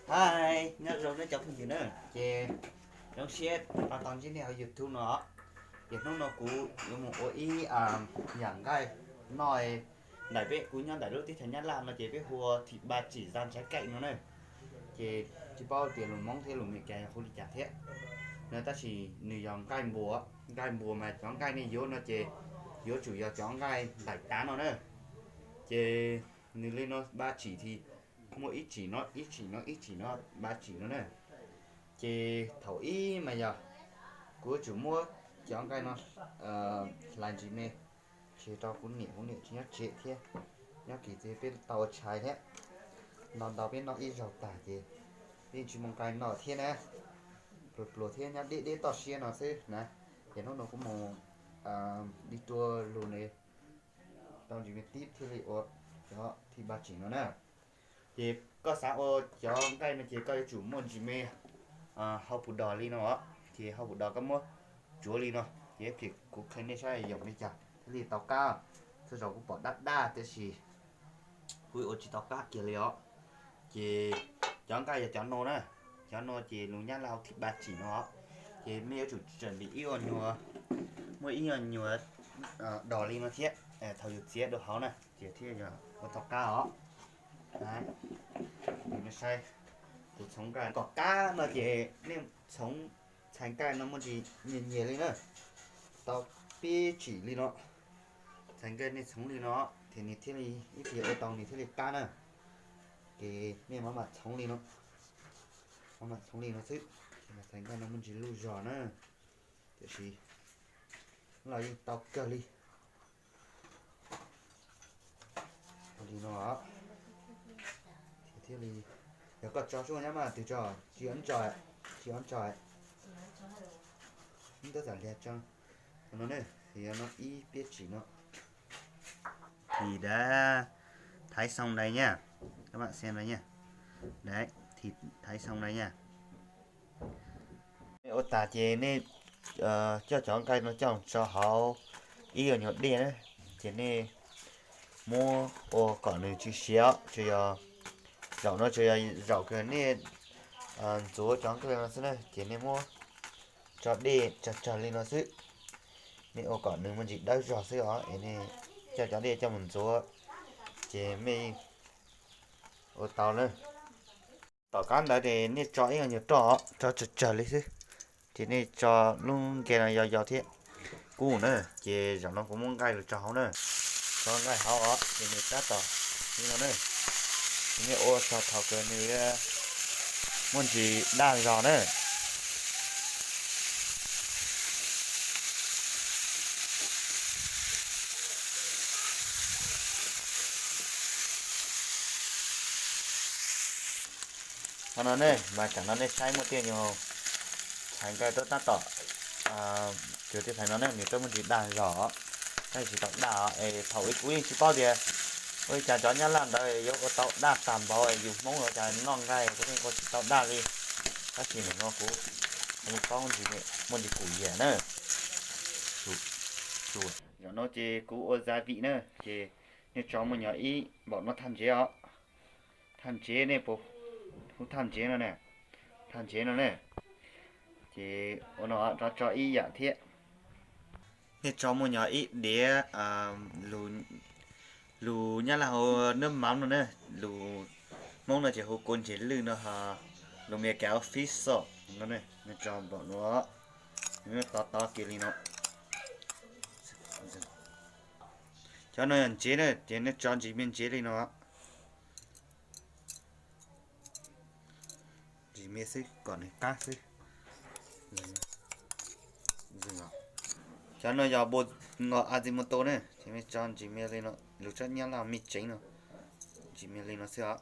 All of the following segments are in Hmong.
Hi, nyob zoo nej cov phooj ywg na, ces zoo siab rov tau ntsib nej hauv YouTube no. Ces hnub no kuv yuav mus ua ib yam nqaij noj ntawm peb, kuv nyob ntawm lub teb chaws Nyab Laj no ces peb hu ua thịt ba chỉ da trái cây no na. Ces tsis paub tias lus Hmoob thiab lus Meskas yog hu li cas thiab no, tab sis nws yog nqaij npua. Nqaij npua mas cov nqaij nej yuav no ces yuav tsum yog cov nqaij ntaim tav no na. Ces nws li no ba chỉ thì muaj ib chỉ no, ib chỉ no, ib chỉ no, ba chỉ no na. Ces thaum ib mas yog kuv yuav tsum muab cov nqaij no hlais ntsis me, ces rau kuv niam, kuv niam tsis nyob tsev thiab, nyob kis txiv peb tau ua tshais thiab. Ntau ntau peb noj ib zaug tag ces peb tsis muaj nqaij noj thiab na. Pluas pluas thiab nyob deb deb toj siab no xwb na. Ces hnub no kuv mus đi tour lug ne, tau ntsis me tib thiaj li ua cov thịt ba chỉ no na. Ces koj xav ua cov nqaij no ces koj yuav tsum muaj ntsis me hau pus dos li no, ces hau pus dos koj muab tsuav li no, ces kuv qhia nej saib yoom li cas thiaj li tau qab. Txhua zaus kuv pom daj daj tiam sis kuv ua tsis tau qab kiag li os. Ces cov nqaij yog cov no na, cov no ces lus Nyab Laj hu thịt ba chỉ no, ces mej yuav tsum chuẩn bị ib ob nyuag, muaj ib ob nyuag dos li no thiab, thaum yus txiav dua hauv na ces thiaj yog ua tau qab os. Saib, kuv txhoov nqaij kom qab no ces nej txhoov txhais nqaij no muaj ntsis nyias nyias li na, tau peb chỉ li no. Txhais nqaij nej txhoov li no ces nws thiaj li ib pliag ua tau nws thiaj li qab na. Ces nej mam mam txhoov li no, mam mam txhoov li no xwb, txhais nqaij no muaj ntsis luj zog na, tiam sis los yeej tau kawg li. Li no, thiaj li, yog koj tso sub nyab mas twg tso, tsis ob tso, tsis ob tso, tab xam liag tso no ne, yog no ib peb chỉ no. Thì đã thái xong đây nha, các bạn xem đây nha. Đấy, thì thái xong đây nha. Nej ua tas ces nej coj cov nqaij no coj tso hauv ib yam nyuag dej na, ces nej muab ua kom nws tsis siav, tsuas yog zaum no tsuas yog zaum kawg nej ntxuav cov nqaij no xwb na, ces nej muab tso dej tsawg tsawg li no xwb. Nej ua kom nws muaj ntsis dawb zog xwb os, es nej coj cov dej coj mus ntxuav, ces mej ua tau na. Tom qab ntawd ces nej tso ib nyuag roj, tso tsawg tsawg li xwb, ces nej tso lub nqaij no yau yau thiab kub na, ces zaum no kuv muab nqaij los tso hauv na. Tso nqaij hauv os, ces nws tab tom li no na, ces nej ua txog thaum kawg nws muaj ntsis daj zog na. Qhov no ne, mas tsam no nej saib muaj tej nyuag txhais nqaij tuaj tab tom, cov tej txhais no ne nws tuaj muaj ntsis daj zog, tab sis tsis tau daj os, es thaum ub kuv yeej tsis paub tias ua li cas cov nyab laj ntawd yuav ua tau daj tag npaum, yus Hmoob los cas noj nqaij kuv yeej ua tsis tau daj li. Tab sis nim no kuv paub muaj ntsis kum yam na. Zaum no ces kuv ua gia vị na, ces nej tso muaj nyuag ib npaum no thaj ntsev os. Thaj ntsev nej puas hu thaj ntsev no ne? Thaj ntsev no ne. Ces ua no rov tso ib yam thiab. Nej tso muaj nyuag ib diav, lus nyab laj hu nước mắm no ne, lus Hmoob no ces hu kua ntses lwj no, lus Meskas hu fish salt no ne, nej tso npaum no, tov tov kiag li no. Cov no yog ntsev na, ces nej tso ntsis me ntsev li no. Ntsis me xwb kom nws qab xwb. Cov no yog bột ngọt Ajinomoto ne, ces nej tso ntsis me li no, lus tsob nyab laj me tseev no, ntsis me li no xwb os.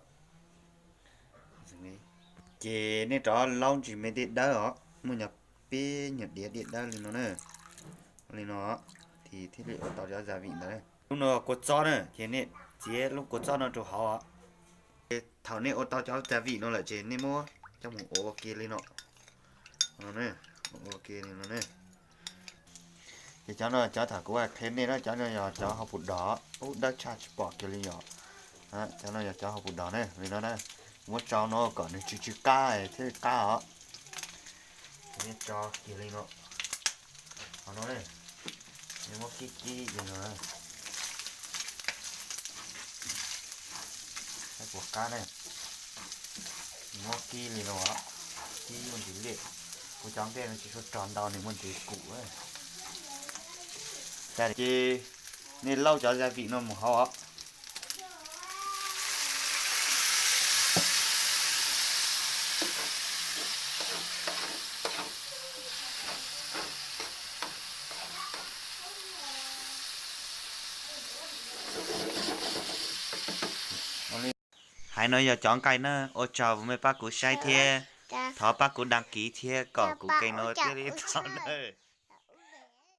Ces nej rov laub ntsis me dej dawb os, muaj nyuag peb nyuag diav dej dawb li no na, li no, ces thiaj li ua tau cov gia vị ntawd. Lub no kua txob na, ces nej txiav lub kua txob no rau hauv os. Thaum nej ua tau cov gia vị no lawm ces nej muab coj mus ua ua ke li no, ua ke li no ne. Ces cov no cov thaum kuv qhia nej na, cov no yog cov hauv pus dos, ub dawb tshaj tsis pom kiag li yom. Cov no yog cov hauv pus dos na, li no na. Muab tso no kom nws tsw tsw qab thiaj li qab os. Tso kiag li no. Qhov no ne, nej muab kib kib li no, saib puas qab ne. Muab kib li no, kib ntsis liaj, kuv cov nqaij no tsis tshua rog ntau nws muaj ntsis kum. Ces nej lauj cov gia vị no mus hauv os. Hais no yog cov nqaij na, ua tsaug mej pab kuv saib thiab, thov pab kuv đăng ký thiab kom kuv kênh no thiaj li tau na.